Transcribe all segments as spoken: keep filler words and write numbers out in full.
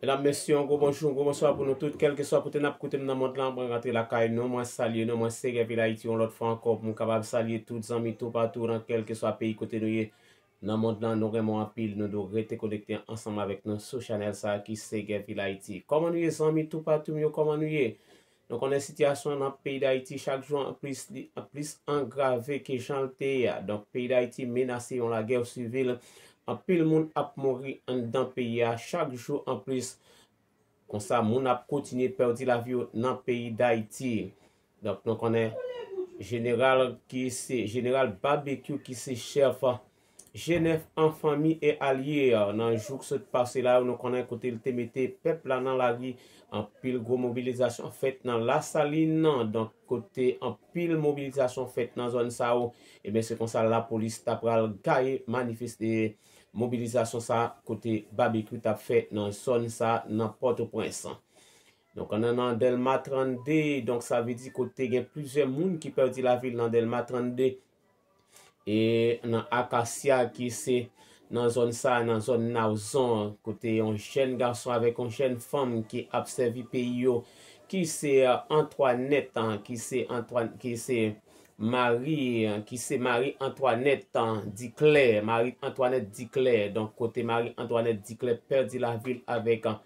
Medam, mesye, yon gwo bonjou, yon gwo bonswa pou nou tout, kèlkeswa kote n ap koute m nan mond lan, mwen rantre lakay nou, mwen salye nou, mwen se Gè Vil Ayiti yon lòt fwa ankò pou m kapab salye tout zanmi toupatou nan kèlkeswa peyi kote nou ye nan mond lan. Nou renmen w anpil, nou dwe rete konekte ansanm avèk nou sou chanèl sa a ki se Gè Vil Ayiti. Kòman nou ye zanmi toupatou m yo, kòman nou ye? Nou konnen sitiyasyon nan peyi Dayiti chak jou an plis li an plis angrave ke jan l te ye a. Donk, peyi Dayiti menase yon lagè sivil. Anpil moun ap mouri anndan peyi a chak jou an plis. Konsa, moun ap kontinye pèdi lavi yo nan peyi Dayiti. Donk, nou konnen jeneral ki se, jeneral Babekyou ki se chèf G nèf an fanmi e alye nan jou k sot pase la yo, nou konnen kote l te mete pèp la nan lari. Anpil gwo mobilizasyon fèt nan Lasalin, donk kote anpil mobilizasyon fèt nan zòn sa yo, ebyen se konsa lapolis ta pral gaye manifeste mobilizasyon sa kote Babekyou t ap fè nan zòn sa nan Pòtoprens. Donk, nan, nan Dèlma trannde, donk sa vle di kote gen plizyè moun ki pèdi lavi l nan Dèlma trannde, e nan Akasya ki se nan zòn sa, nan zòn Nawzon, kote yon jèn gason avèk yon jèn fanm ki ap sèvi peyi yo, ki se, euh, Antoinette, an, ki se Antoine, ki se Marie, an, ki se Marie Antoinette, an, Diclé, Marie Antoinette Diclé. Donk, kote Marie Antoinette Diclé pèdi lavi l avèk, an,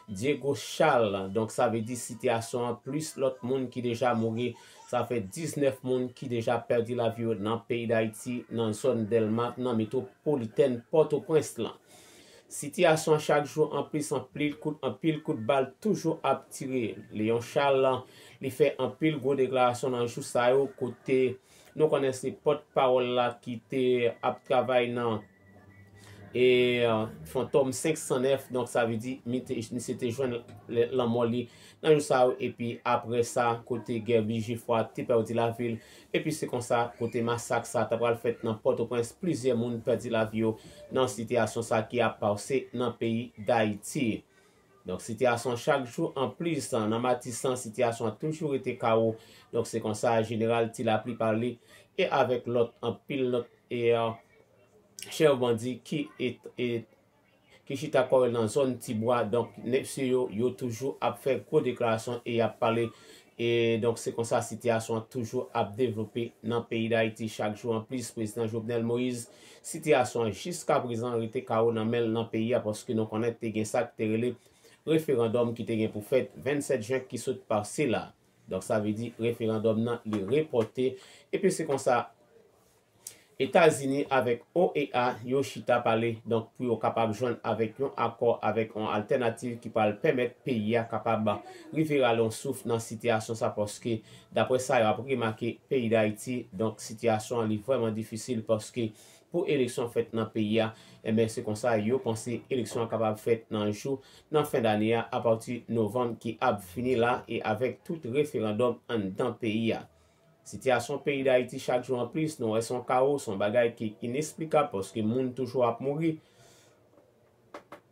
Diego Charles. Donk, sa vle di sitiyasyon an, plis lòt moun ki deja mouri. Sa fè diznèf moun ki deja pèdi lavi yo nan peyi Dayiti, nan zòn Dèlma, nan metwopolitèn Pòtoprens lan. Sitiyasyon an chak jou an plis, anpil kout, anpil kout bal toujou ap tire. Léon Charles, li fè anpil gwo deklarasyon nan jou sa yo, kote nou konnen se pòtpawòl la ki te ap travay nan e, euh, Fantòm senk san nèf, donk sa vle di mi te, misye te jwenn lè, lanmò li nan jou sa yo, epi apre sa, kote Guerby Giffroy te pèdi lavi l, epi se konsa, kote masak sa ta pral fèt nan Pòtoprens, plizyè moun pèdi lavi yo nan sitiyasyon sa ki ap pase nan peyi Dayiti. Donk, sitiyasyon chak jou an plis, nan Matisan, sitiyasyon an toujou rete kawo. Donk, se konsa, jeneral Ti Lapli pale, e avèk lòt, anpil lòt, e, euh, chèf bandi ki, e, e, ki chita kò yo nan zòn Tibwa. Donk, mesye yo, yo toujou ap fè gwo deklarasyon e y ap pale. E donk, se konsa sitiyasyon an toujou ap devlope nan peyi Dayiti chak jou an plis. Prezidan Jovenel Moïse, sitiyasyon an jiska prezan rete kawo nan men l nan peyi a, paske nou konnen te gen sa ki te rele referandòm ki te gen pou fèt vennsèt jen ki sot pase la. Donk, sa vle di referandòm nan, li repòte. Epi se konsa, Etazini avèk O E A, yo chita pale, donk, pou yo kapab jwenn avèk yon akò, avèk yon altènativ ki pral pèmèt peyi a kapab rive rale yon souf nan sitiyasyon sa, paske, daprè sa yo ap remake, peyi Dayiti, donk, sitiyasyon an li vrèman difisil, paske pou eleksyon fèt nan peyi a, enben, se konsa yo panse eleksyon an kapab fèt nan jou, nan fen dane a, apati novanm ki ap vini la, e avèk tout referandòm anndan peyi a. Sitiyasyon peyi Dayiti chak jou an plis, nou wè se yon kawo, se yon bagay ki inesplikab, paske moun toujou ap mouri.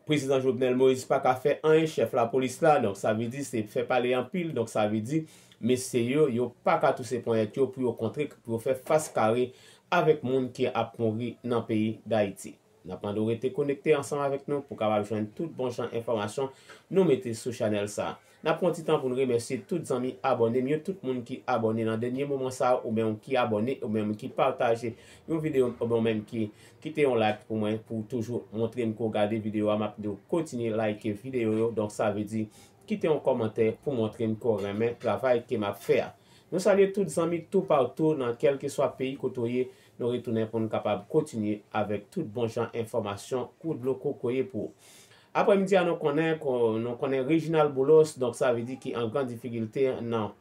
Prezidan Jovenel Moïse pa ka fè anyen, chèf lapolis la, donk sa vle di se fè pale anpil, donk sa vle di mesye yo, yo pa ka touse ponyèt yo pou yo kontre, pou yo fè fas kare avèk moun ki ap mouri nan peyi Dayiti. N ap mande w rete konekte ansanm avèk nou pou w kapab jwenn tout bon jan enfòmasyon nou mete sou chanèl sa a. N ap pran ti tan pou n remèsye tout zanmi abòne m yo, tout moun ki abòne nan dènye moman sa a, ou menm ki abòne, ou menm ki pataje yon videyo, ou menm ki kite yon like pou mwen, pou w toujou montre m ke w gade videyo a. M ap di w kontinye like videyo yo. Donk, sa vle di, kite yon kòmantè pou montre m ke w renmen travay ke m ap fè a. Nou salye tout zanmi toupatou nan kèlkeswa peyi kote w ye. Nou retounen pou n kapab kontinye avèk tout bon jan enfòmasyon kou dlo kokoye pou ou. Aprèmidi a, nou konnen, nou konnen Reginald Boulos, donk sa vle di ki an gran difikilte nan,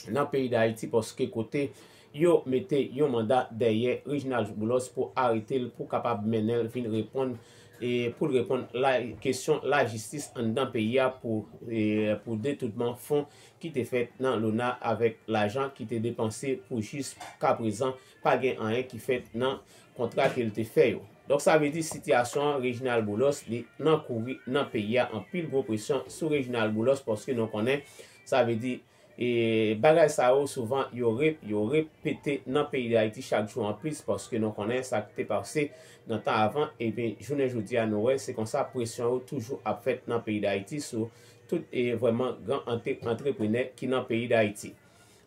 nan peyi Dayiti, paske kote yo mete yon manda dèyè Reginald Boulos pou arete l, pou kapab mennen l vin reponn, e pou l reponn la kesyon lajistis anndan peyi a pou, e pou detounman fon ki te fèt nan Lona avèk lajan ki te depanse pou jiska prezan pa gen anyen ki fèt nan kontra ke l te fè yo. Donk, sa vle di sitiyasyon Reginald Boulos, li nan kouri nan peyi a, anpil gwo presyon sou Reginald Boulos, paske nou konnen, sa vle di, E bagay sa yo souvan yo re, yo repete nan peyi Dayiti chak jou anplis, paske nou konnen sa ki te pase nan tan avan, epi jounen jodi a nou wè se konsa presyon yo toujou ap fèt nan peyi Dayiti sou tout e vrèman gran antre, antreprenè ki nan peyi Dayiti.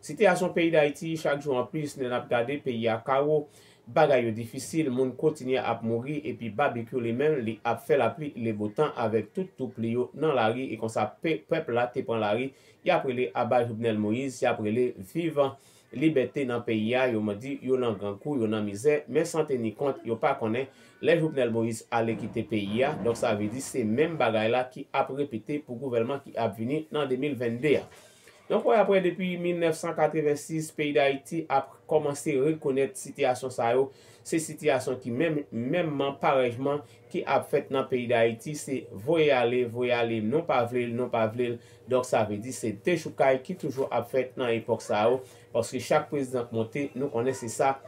Sitiyasyon peyi Dayiti chak jou anplis, lè n ap gade peyi a kawo, bagay yo difisil, moun kontinye ap mouri, epi Babekyou li menm li ap fè lapli le botan avèk tout twoup li yo nan lari, e konsa pèp la te pran lari, y ap rele aba Jovenel Moïse, y ap rele viv libète nan peyi a, yo mande yo nan grangou, yo nan mizè, men san teni kont, yo pa konnen lè Jovenel Moïse ale kite peyi a, donk sa vle di se menm bagay la ki ap repete pou gouvèlman ki ap vini nan de mil vennde a. Donk wè, apre depi mil nèf san katrevensis, peyi Dayiti ap kòmanse rekonèt sitiyasyon sa yo. Se sitiyasyon ki menm, menmman, parèjman, ki ap fèt nan peyi Dayiti, se voye ale, voye ale, nou pa vle l, nou pa vle l. Donk sa vle di se dechoukay ki toujou ap fèt nan epòk sa yo, paske chak prezidan k monte, nou konnen se sa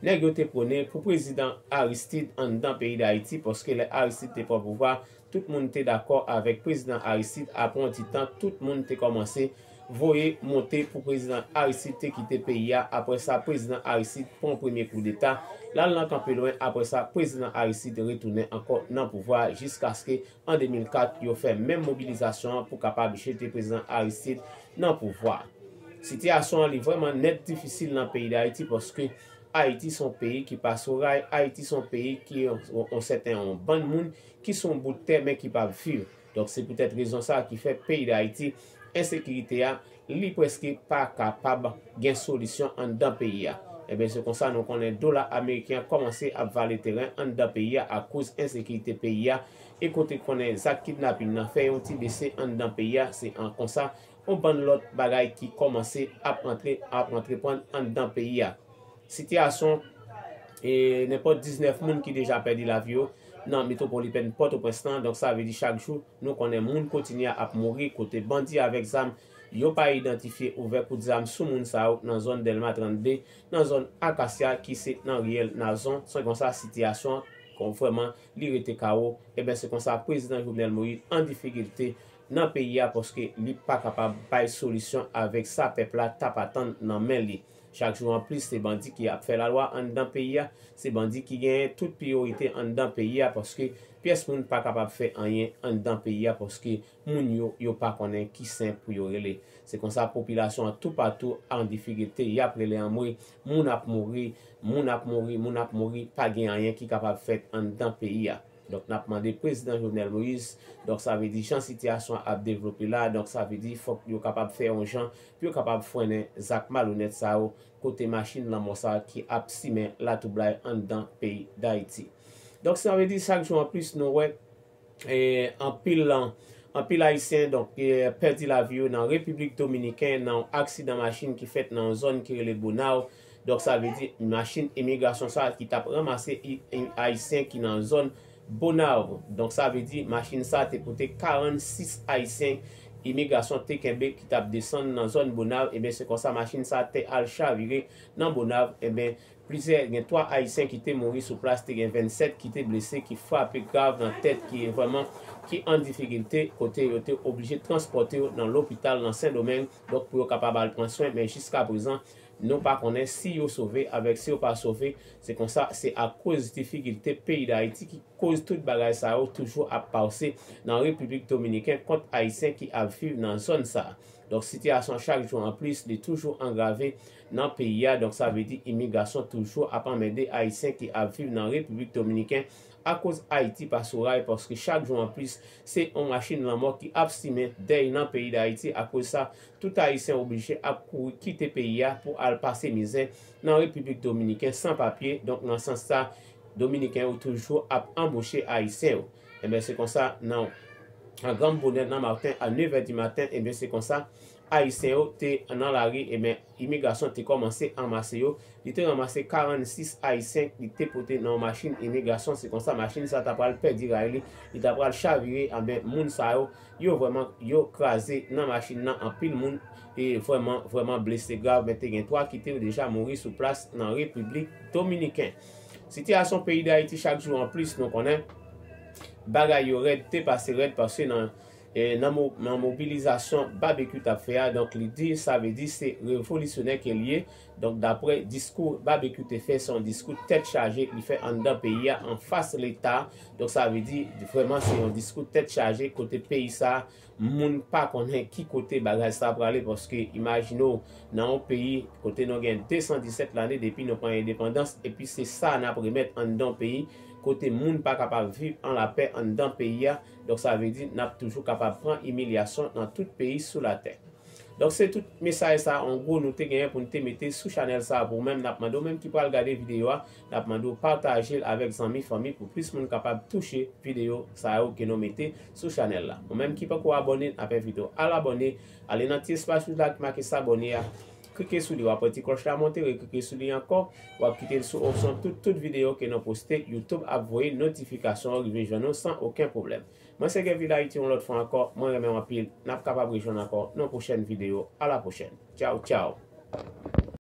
nèg yo te pwone pou prezidan Aristide anndan peyi Dayiti, paske lè Aristide te pran pouvwa, tout moun te dakò avèk prezidan Aristide. Apre yon ti tan, tout moun te kòmanse voye monte pou prezidan Aristide te kite peyi a. Apre sa, prezidan Aristide pran premye koudeta, l al nan kanpe lwen. Apre sa, prezidan Aristide retounen ankò nan pouvwa a jiskaske an de mil kat, yo fè menm mobilizasyon an pou kapab jete prezidan Aristide nan pouvwa a. Sitiyasyon an li vrèman nèt difisil nan peyi Dayiti, paske Ayiti se yon peyi ki pa sou ray, Ayiti se yon peyi ki yon, yon sèten yon bann moun ki se yon bout tè men ki p ap viv. Donk se poutèt rezon sa a ki fè peyi Dayiti, ensekirite a, li prèske pa kapab gen solisyon anndan peyi a. Ebyen se konsa nou konnen dola ameriken an kòmanse ap vale teren anndan peyi a akoz ensekirite peyi a, e kote konnen zak kidnaping nan fè yon ti bese anndan peyi a, se an konsa yon bann lòt bagay ki kòmanse ap antre, ap antreprann anndan peyi a. Sitiyasyon, e nenpòt diznèf moun ki deja pèdi lavi yo nan metwopolitèn Pòtoprens lan. Donk sa vle di chak jou nou konnen moun kontinye ap mouri kote bandi avèk zam yo pa idantifye ouvè kout zam sou moun sa yo nan zòn Dèlma trannde, nan zòn Akasya ki se nan riyèl Nazon. Se konsa sitiyasyon an kon vrèman li rete kawo. Ebyen se konsa prezidan Jovenel Moïse an difikilte nan peyi a paske li pa kapab bay solisyon avèk sa pèp la t ap atann nan men li. Chak jou anplis, se bandi ki ap fè lalwa anndan peyi a, se bandi ki genyen tout priyorite anndan peyi a, paske pyès moun pa kapab fè anyen anndan peyi a, paske moun yo, yo pa konnen ki sen pou yo rele. Se konsa popilasyon an toupatou an difikilte, y ap rele anmwe, moun ap mouri, moun ap mouri, moun ap mouri, pa gen anyen ki kapab fèt anndan peyi a. Donk n ap mande prezidan Jovenel Moïse, donk sa vle di jan sitiyasyon an ap devlope la, donk sa vle di fòk yo kapab fè yon jan pou yo kapab frennen zak malonèt sa yo, kote machin lanmò sa ki ap simen latwoublay anndan peyi Dayiti. Donk sa vle di chak jou anplis nou wè, e, anpil, anpil Ayisyen donk, e, pèdi lavi yo nan Repiblik Dominiken nan yon aksidan machin ki fèt nan yon zòn ki rele Bonao. Donk sa vle di machin imigrasyon sa ki t ap ranmase i, i, Ayisyen ki nan zòn Bonao. Donk sa vle di machin sa te pote karannsis Ayisyen imigrasyon te kenbe ki t ap desann nan zòn Bonao. Ebyen se konsa machin sa te al chavire nan Bonao. Ebyen plizyè, gen twa Ayisyen ki te mouri sou plas, te gen vennsèt ki te blese, ki frape grav nan tèt, ki vrèman, ki an difikilte, kote yo te oblije transpòte yo nan lopital nan Sendomeng, donk pou yo kapab al pran swen, men jiska prezan, nou pa konnen si yo sove avèk si yo pa sove. Se konsa, se akoz difikilte peyi Dayiti ki koz tout bagay sa yo toujou ap pase nan Repiblik Dominiken kont Ayisyen ki ap viv nan zòn sa. Donk sitiyasyon chak jou anplis, li toujou angrave nan peyi a. Donk sa vle di imigrasyon toujou ap anmède Ayisyen ki ap viv nan Repiblik Dominiken akoz Ayiti pa sou ray, paske chak jou anplis, se yon machin lanmò ki ap simen dèy nan peyi Dayiti. Akoz sa, tout Ayisyen oblije ap kouri kite peyi a pou al pase mizè nan Repiblik Dominiken san papye. Donk nan sans sa, Dominiken yo toujou ap anboche Ayisyen yo. Ebyen se konsa, nan, an granm bonè nan maten, a nevè di maten, ebyen se konsa, Ayisyen yo te nan lari, ebyen imigrasyon te kòmanse anmase yo. Li te ranmase karannsis Ayisyen li te pote nan yon machin imigrasyon. Se konsa machin sa ta pral pèdi ray li, li ta pral chavire, anben moun sa yo, yo vrèman, yo kraze nan machin nan, anpil moun, e vrèman, vrèman blese grav, men te gen twa ki te deja mouri sou plas nan Repiblik Dominiken. Sitiyasyon peyi Dayiti chak jou anplis, nou konnen, bagay yo rèd, te pase rèd, paske nan e nan, mo, nan mobilizasyon Babekyou t ap fè a. Donk, li di, sa vle di se revolisyonè ke l ye. Donk, daprè diskou Babekyou te fè, se yon diskou tèt chaje li fè anndan peyi a anfas Leta. Donk, sa vle di, vrèman, se yon diskou tèt chaje kote peyi sa a, moun pa konnen ki kote bagay sa a prale, paske imajine w, nan yon peyi kote nou gen de san disèt lane depi nou pran endepandans, epi se sa n ap remèt anndan yon peyi kote moun pa kapab viv an lapè anndan peyi a. Donk, sa vle di, n ap toujou kapab pran imilyasyon nan tout peyi sou latè. Donk, se tout mesaj sa a, an gwo, nou te genyen pou n te mete sou chanèl sa a pou ou menm. N ap mande w menm ki pral gade videyo a, n ap mande w pataje l avèk zanmi, fanmi, pou plis moun kapab touche videyo sa yo ke nou mete sou chanèl la. Ou menm ki poko abòne, n ap envite w al abòne. Ale nan ti espas wout la ki make s'abonner a. Klike sou li, w ap wè ti klòch la monte, reklike sou li ankò. W ap kite l sou opsyon tout, tout videyo ke nou poste, YouTube ap voye notifikasyon an rive jwenn ou san okenn pwoblèm. Mwen se Kevin Ayiti, yon lòt fwa ankò, mwen renmen w anpil. N ap kapab rejwenn ankò nan pwochèn videyo. A la pwochèn. Tchaw, tchaw.